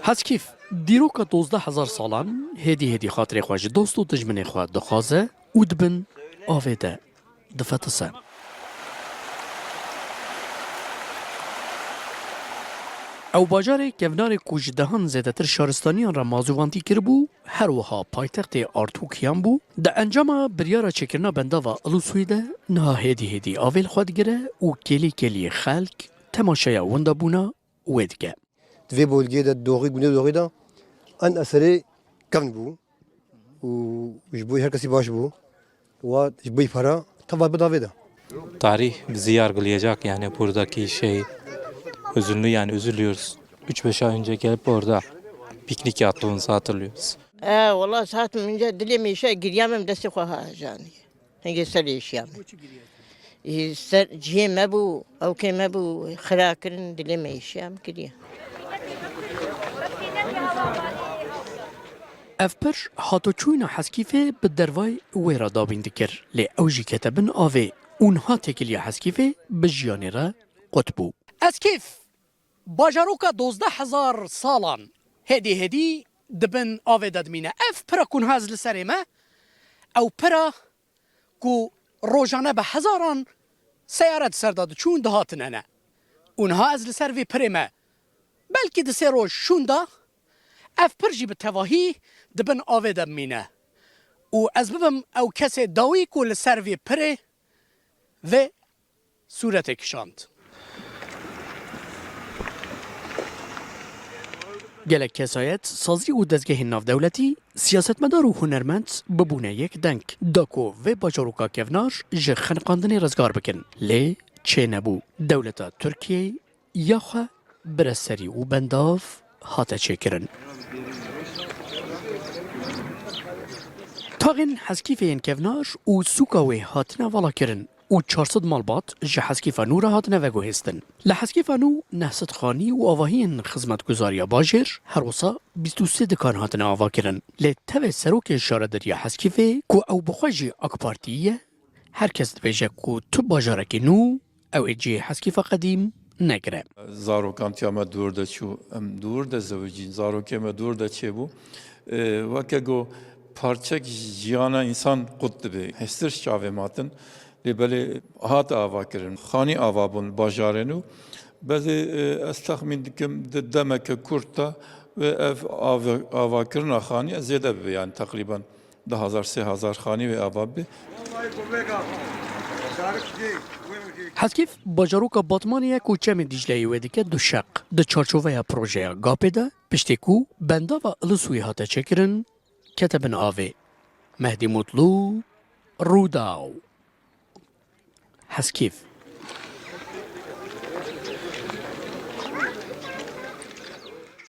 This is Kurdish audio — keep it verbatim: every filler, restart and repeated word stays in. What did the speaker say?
Heskîf, dîroka dozdeh hezar salan hêdî hêdî xatirê xwe ji dost û dijminê xwe dixwaze û di bin avê de difetise. Ew bajarê kevnarê ku ji dehan zêdetir şaristaniyan re mazûvantî kiribû, her wiha paytextê art û kiyan bû. Di encama biryara çêkirina bendava Ilisûyê de niha hêdî hêdî avê li xwe digire û kêlî kêlî xelk temaşeya windabûna wê dike. Di vê bolgê de doxî, gundê doxî de en eserê kevn bû û ji bo her kesî baş bû. Wa ji bo para teva bi davê de. Tarih bizi yargılayacak yani buradaki şey üzünlü yani üzülüyoruz. Üç beş ay önce gelip orada piknik yaptığımızı hatırlıyoruz. E, vallahi saetim önce dilê me îşe giriyam em destê xwe ha janî. Hingê ser êşiyam. Ê, ser cihê me bû, ewkê me bû, xira kirin, dilê me îşiyam kiriye. Ev pir hatoçûyîna Heskîfê bi dervayî wê re dabîn dikir, lê ew jî kete bin avê û niha têkiliya Heskîfê bi jiyanê re qut bû. Eskîf, bajaroka dozdeh hezar salan hêdî hêdî di bin avê de dimîne. Ev pira ku niha ez li serê me, ew pira ku rojane bi hezaran seyare di ser de diçûn dihatin hene. Û niha ez li ser vê pirê me belkî di sê roj şûnda, ev pir jî bi tevahî di bin avê de bimîne. Û ez bibim ew kesê dawî ku li ser vê pirê vê sûretê kişand. Gelek kesayet, sazî û dezgehên navdewletî, siyasetmedar û hunermend bibûne yek deng da ku vê bajaroka kevnar ji xeniqandinê rizgar bikin. Lê çênebû. Dewleta Tirkiyeyê ya xwe bire serî û bendav hate çêkirin. Taxên Heskîfê yên kevnar û sûka wê hatine valakirin û çar sed malbat ji Heskîfa Nû re hatine veguhêstin. Li Heskîfa Nû neh sed xanî û avahiyên xizmetguzariya bajêr, her wisa bîst û sê dikan hatine avakirin. Lê tevê serokê şaredariya Heskîfê ku ew bi xwe jî AK Partî ye, her kes dibêje ku tu bajarekî nû, ew ê cihê Heskîfa qedîm negire. Zarokan tiya me dûr de çû, em dûr de zewicîn, zarokê me dûr de çêbû. E, weke go parçek jiyana însan qut dibe. Hêstir ji çavê me hatin. Lê belê hat ava kirin. Xanî ava bûn bajarên û belê, e, ez texmîn dikim di demeke kurt de wê ev ava-, avakirina xanî zêde bibe, yani teqrîben du hezar, sê hezar xanî wê ava bibe. Heskîf bajaroka Batmanê ye ku Çemê Dîcleyê wê dike du şeq. Di çarçoveya projeya GAP'ê de, piştî ku bendava Ilisûyê hate çêkirin, kete bin avê. Mehdî Mutlu, Rûdaw. Heskîf.